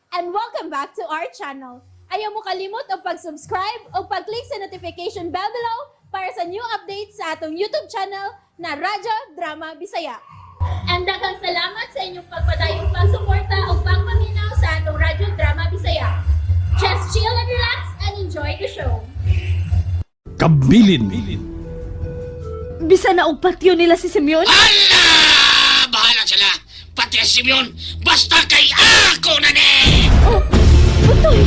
And welcome back to our channel. Ayaw mo kalimot og pag-subscribe o pag-click sa notification bell below para sa new updates sa atong YouTube channel na Radyo Drama Bisaya. And daghang salamat sa inyong pagpadayong pagsuporta o pagpaminaw sa atong Radyo Drama Bisaya. Just chill and relax and enjoy the show. Kabilin. Bisa na og patyo nila si Simeon. Ala! Bahala sila! Pati si Simeon! Basta kay ako na ni! Oh, butoy.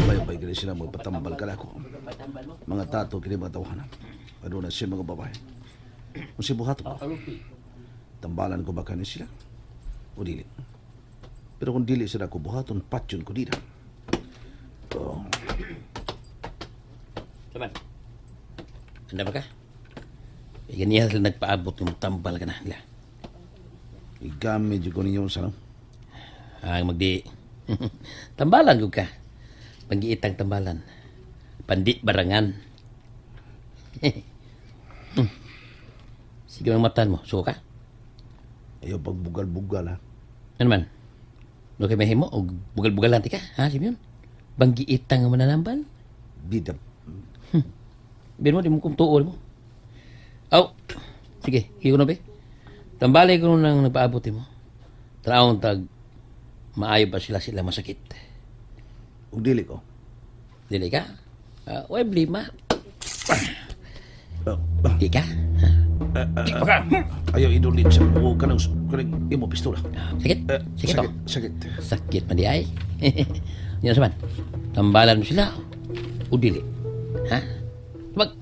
Bay-bay kini sila magpatambal ka ako. Mga tato kini mga tawhana. Aduna siya mga babae. Kung si buhato ko, tambalan ko ba kani sila? O dili? Pero kung dili sila ko buhaton, patyon ko dila. Oh, Saman. Anda ba ka? Ganiya sila nagpaabot ng tambal ka na nila. Igamit jud ko ninyo sa no? Ang magdi. Tambalan ko ka. Panggiitang tambalan. Pandi barangan. Sige ang matan mo. Suko ka? Ayaw pagbugal-bugal ha. Ano man? No kay mahimo og bugal-bugalan ti ka, ha, Simeon? Banggiitang nga mananambal? Bida. Bin mo, di mo kong tuol mo. Aw, sige, higo na ba? Tambalay ko nang nagpaabot mo. Traong tag, maayo pa sila sila masakit. Ug dili ko. Dili ka? Uh, blima. Ah, ah, Di ka? Di pa ka? Ayaw idulit sa o kanang kanang imo pistola. Sakit? Eh, Sakit to? sakit, sakit. Sakit man di ay. Yan saman. Tambalan mo sila. O dili. Ha? Mag.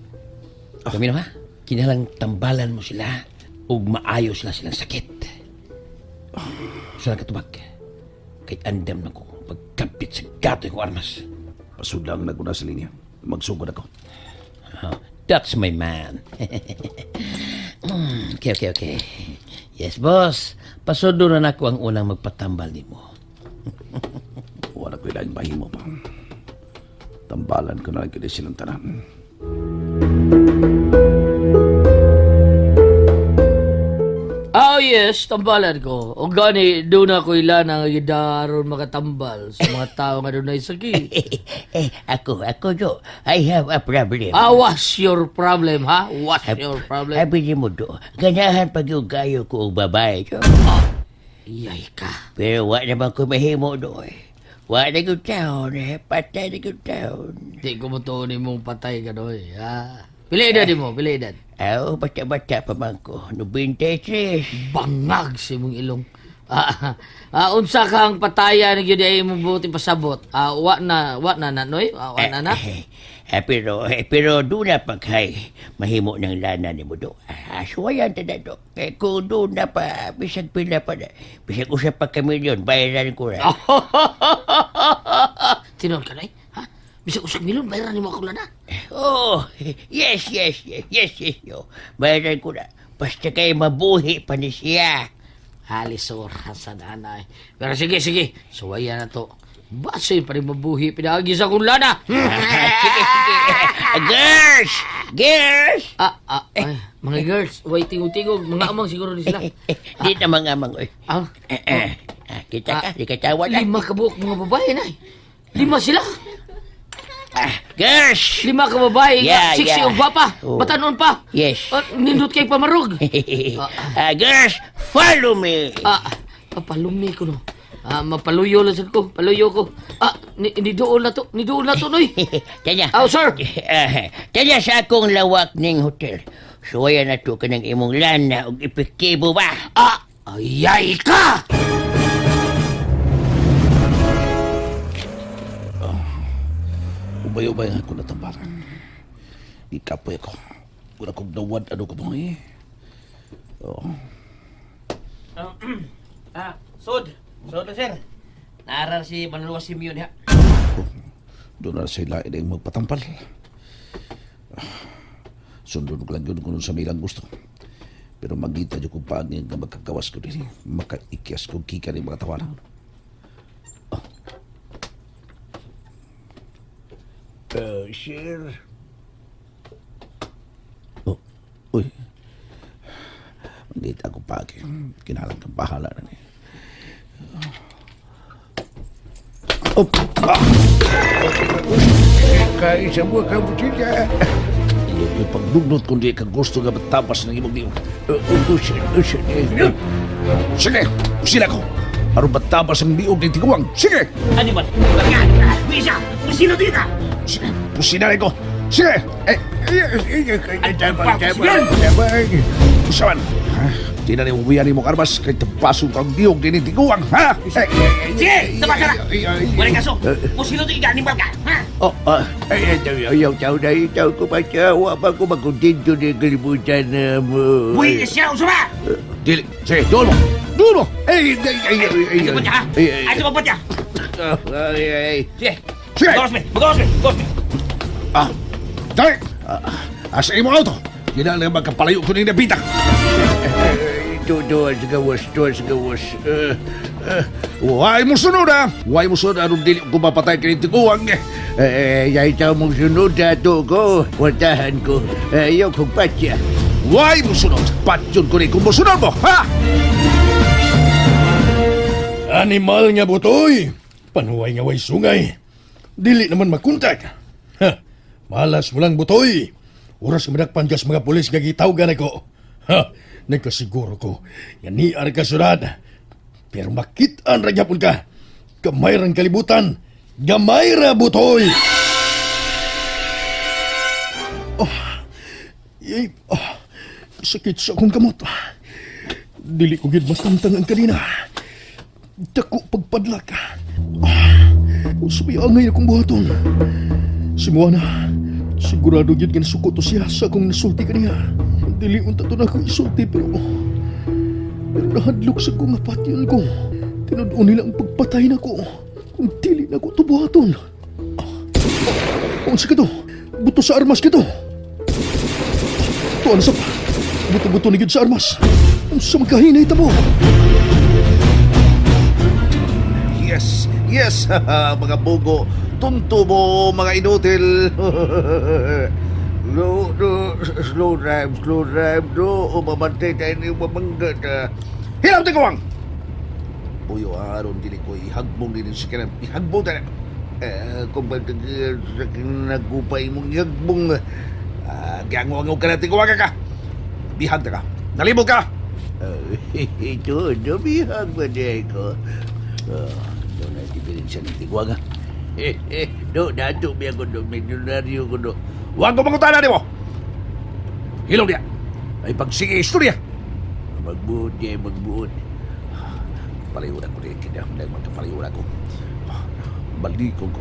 Kami ha? Kinalang tambalan mo sila ug maayo sila silang sakit. Sila katubag. Kay andam na ko pagkapit sa gatoy kong armas. Pasudlang na ko na sa linya. Magsugod ako. Oh, that's my man. Okay. Yes, boss. Pasudo na nako ang unang magpatambal nimo. Wala ko ilang mahimo pa. Tambalan ko na lang kini silang tanan. Oh yes, tambalan ko. O gani, doon ako ilan ang gidaron makatambal sa mga tao nga dunay sakit. Eh, ako, Jo. I have a problem. Ah, what's your problem, ha? What's your problem? Sabi ni mo, Do, ganahan pag yung gayo ko og babae, Jo. Iyay ka. Pero wa naman ko mahimo, Do. Eh. Wa na yung taon, eh. Patay na yung taon. Di ko mo tuon mong patay ka doy, ha? Pili edad mo, pili edad. Aw, bata-bata pa man ko. 93. Bangag sa imong ilong. Unsa kang patayan gyud ay imong buti pasabot. Ah, wa na na noy, ah, wa na na. Pero doon na pagkay mahimo ng lana ni mo, Do. Ah, suwayan ta na, Do. Kaya kung doon na pa, bisag pila pa na, bisag usa pa ka milyon, bayaran ko na. Tinuod ka noy, ha? Bisag usag milyon bayaran nimo ako lana. Oh, yes, yo. Bayaran ko na. Basta kay mabuhi pa ni siya. Halis orasan, anay. Pero sige, sige. Suwayan na to. Basin pa rin mabuhi. Pinaagi sa akong lana. Sige, sige. Girls! Girls! Ay, mga girls, way tingog-tingog. Mga amang siguro ni sila. Di na mga amang, oy. Ah, Kita ka, di ka tawa na. 5 ka buok mga babae na. 5 sila. Ah, girls! 5 ka babae. Yeah, Sexy yeah. og gwapa. Oh. Batanon pa. Yes. Ah, nindot kay pamarog. Ah, girls, follow me. Ah, papalumi ko no. Ah, mapaluyo lang sad ko. Paluyo ko. Ah, ni doon na to. Ni doon na to, noy. Tanya. Oh, sir. Ah, tanya sa akong lawak ning hotel. Suwayan na to ka ng imong lana og epektibo ba? Ah, ayay ka! Ubay-ubay nga ako natambalan. Ikapoy ako. Wala kong nawad ano ko mo eh. Oh. Ah, sod. Sod na, sir. Naaral si Manuluwa Simeon ha. Oh, doon na sila yung magpatampal. Ah, sundon ko lang yun kung sa milang gusto. Pero magita dyan kung paano nga magkagawas ko din. Makaikyas ko kika ng mga tawanan. Oh. Sir. Oh, uy. Magita ko pagi. Kinalang kang bahala na ni. Oh, ah. Kaisa mo ka mo sila. Iyo yung pagdugnot kung di ka gusto nga matabas ng imong liog. Usan, usan. Sige, sila ko. Aron matabas ang liog ni Tiguang. Sige! Animal. Bisa, sino dito? Sige, pusina rin ko. Sige! Eh, Tabang, tabang, tabang. usawan. Ha? Di na ni uwian ni mong armas kay tabaso kang liog ni Tiguang, ha? Eh, Sige, tabang ka na. Wala kaso. Sino dito animal ka? Ha? Oh, ah, Ay, ay, ayaw, tao na itaw ko pa siya. Wa pa ko makontento ni kalibutan mo. Buhi siya, usama. Dili. Sige, doon mo. Doon mo. Eh, ay, ay, ay, ay, Ay, sa ha? ay, ay, Ay, sa ya. Ay, ay. Sige. Sige. Magawas me, magawas me, magawas me. Ah, dali. Ah, asa imo auto. Ginala nga magkapalayo ko ni Nabita. Ito, doon sa gawas, doon sa gawas. Why mo sunod ah? Why mo sunod anong dili ko mapatay kay Tiguang? Eh, ay, tao mong sunod ato ko. Kwartahan ko. Ayaw kong patya. Why mo sunod? Patyon ko ni kung mosunod mo, ha? Animal nga butoy. Panuway nga way sungay. Dili naman makontak. Ha, malas mo lang butoy. Oras madakpan kas mga pulis nga gitawgan ako. Ha, nagkasiguro ko nga niar ka syudad. Pero makitaan ra gyapon ka. Gamay rang kalibutan. Gamay ra butoy. Oh, yay, oh, sakit sa akong kamot. Dili ko gid matangtang ang kanina. Dako pagpadlak. Ah, usabay angay akong buhaton. Si Moana, sigurado gyud nga nasuko to siya sa akong nasulti kaniya. Dili unta to na akong isulti pero pero nahadlok sa ko nga patyon ko. Tinud-on nila ang pagpatay nako. Kung dili na ko to buhaton. Ah, unsa ka to? Buto sa armas ka to. Tuan sa buto-buto ni gyud sa armas. Unsa magkahinay ta mo? Yes, yes, mga bugo. Tunto mo, mga inutil. No, no, slow drive, no. Umamantay tayo ni umamanggat. Ah. Hilaw Tiguang! Puyo aron dili ko ihagbong din si Kerem. Ihagbong tayo. Eh, kung ba sa kinagupay mong yagbong. Ah, giango-ango ka na Tiguang ka. Bihag ta ka. Nalibog ka. Ito, dumihag ba niya ko? Doon na diferensya ng Tiguang. ah. Do, dato biya ko do, milyonaryo ko do. Huwag ko mangutana nimo. Hilaw niya. Ay pagsige istorya. Magbuot niya, magbuot. Palayo na ko rin. Kinahanglan magkapalayo na ko. Balikon ko.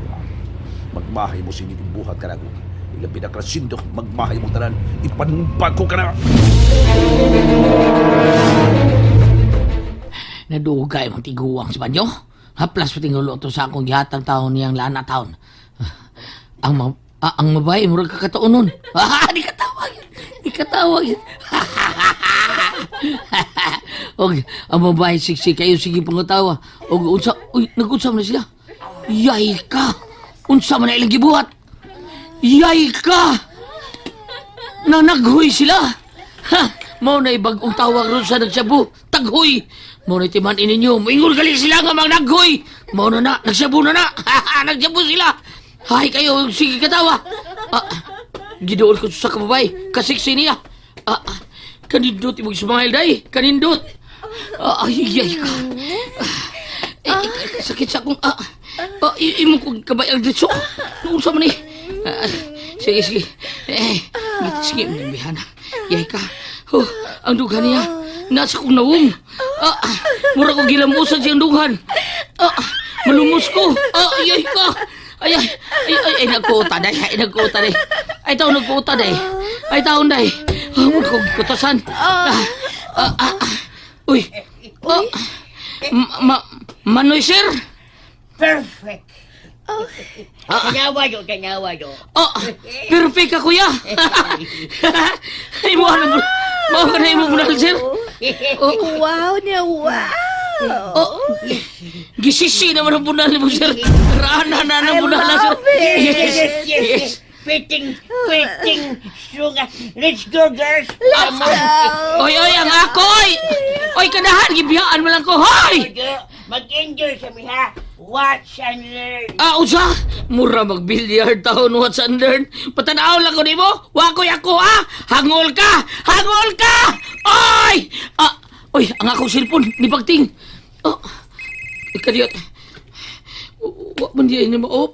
Magmahay mo sige buhat ka na ko. Ilang pinakrasindo, magmahay mo tanan. Ipanumpag ko ka na. Nadugay mong tiguang sa banyo. Haplas pa tingulo to sa akong gihatag taon niyang lana taon. Ang ma ang mabay murag kakataon nun. Ah, di katawag. Di katawag. Og ang babae siksi kayo sige pangatawa. Og unsa uy nag-unsa man na sila. Yay ka. Unsa man na ilang gibuhat? Yay ka. Nanaghoy sila. Ha, mao na ibag-ong tawag ron sa nagsabu. Taghoy. Mao na timan ininyo. Moingon gali sila nga mga naghoy. Mao na na, nagsabu na na. Nagsabu sila. Hay kayo, sige katawa. Ah, giduol ko sa kababay. Kasiksi niya. Ah, kanindot imong smile day. Kanindot. Ah, ay, ay, ka. Ah, eh, sakit sa akong... Ah, ah, imo kong kabay ang ditso. Unsa man ni? Ah, sige, sige. Eh, sige, bihana. Yay ka. Oh, ang dughan niya. Nasa kong nawong. Ah, mura ko gilamusan siyang dughan. Ah, malumos ko. Ah, yay ka. Ay, ay, ay, ay, ay, nagkuta day. Ay, nagkuta day. Ay, taon nagkuta day. Ay, taon day. Ah, mura ko gikutasan. Ah, ah, ah, ah. Uy. Ah, Manoy, sir. Perfect. Tanawa do, tanawa do. Oh, perfect ka, kuya. Ay, mo ano mo ka na imo bunal, sir. Oh, Wow niya, wow! oh. Gisisi naman ang bunal mo, sir. Rana na ang I bunal na, sir. love it! Yes, Yes, yes, yes. yes. Fitting, fitting. Suga. Let's go, girls. Let's go! Oy, oy, ang akoy! Oy, kanahan, gibiyaan mo lang ko. Hoy! Mag-enjoy kami ha. Watch and learn. Ah, usa! Mura mag-billiard taon, watch and learn. Patanaw lang ko nimo. Wakoy ako, ha? Hangol ka! Hangol ka! Oy! Ah, oy, ang akong cellphone, ni Pagting. Oh, ikadiyot. Wa man di ni mo.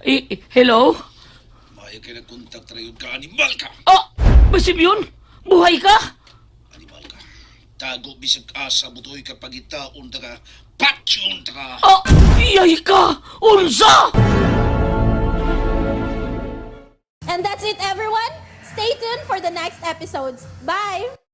Eh, hello? Maayo kay nagkontak tayo ka, animal ka! Oh, basib yun? Buhay ka? Animal ka. Tago bisag asa butoy ka pagitaon ta ka. Patyon ta ka. Oh, iyay ka! Unsa! And that's it, everyone. Stay tuned for the next episodes. Bye!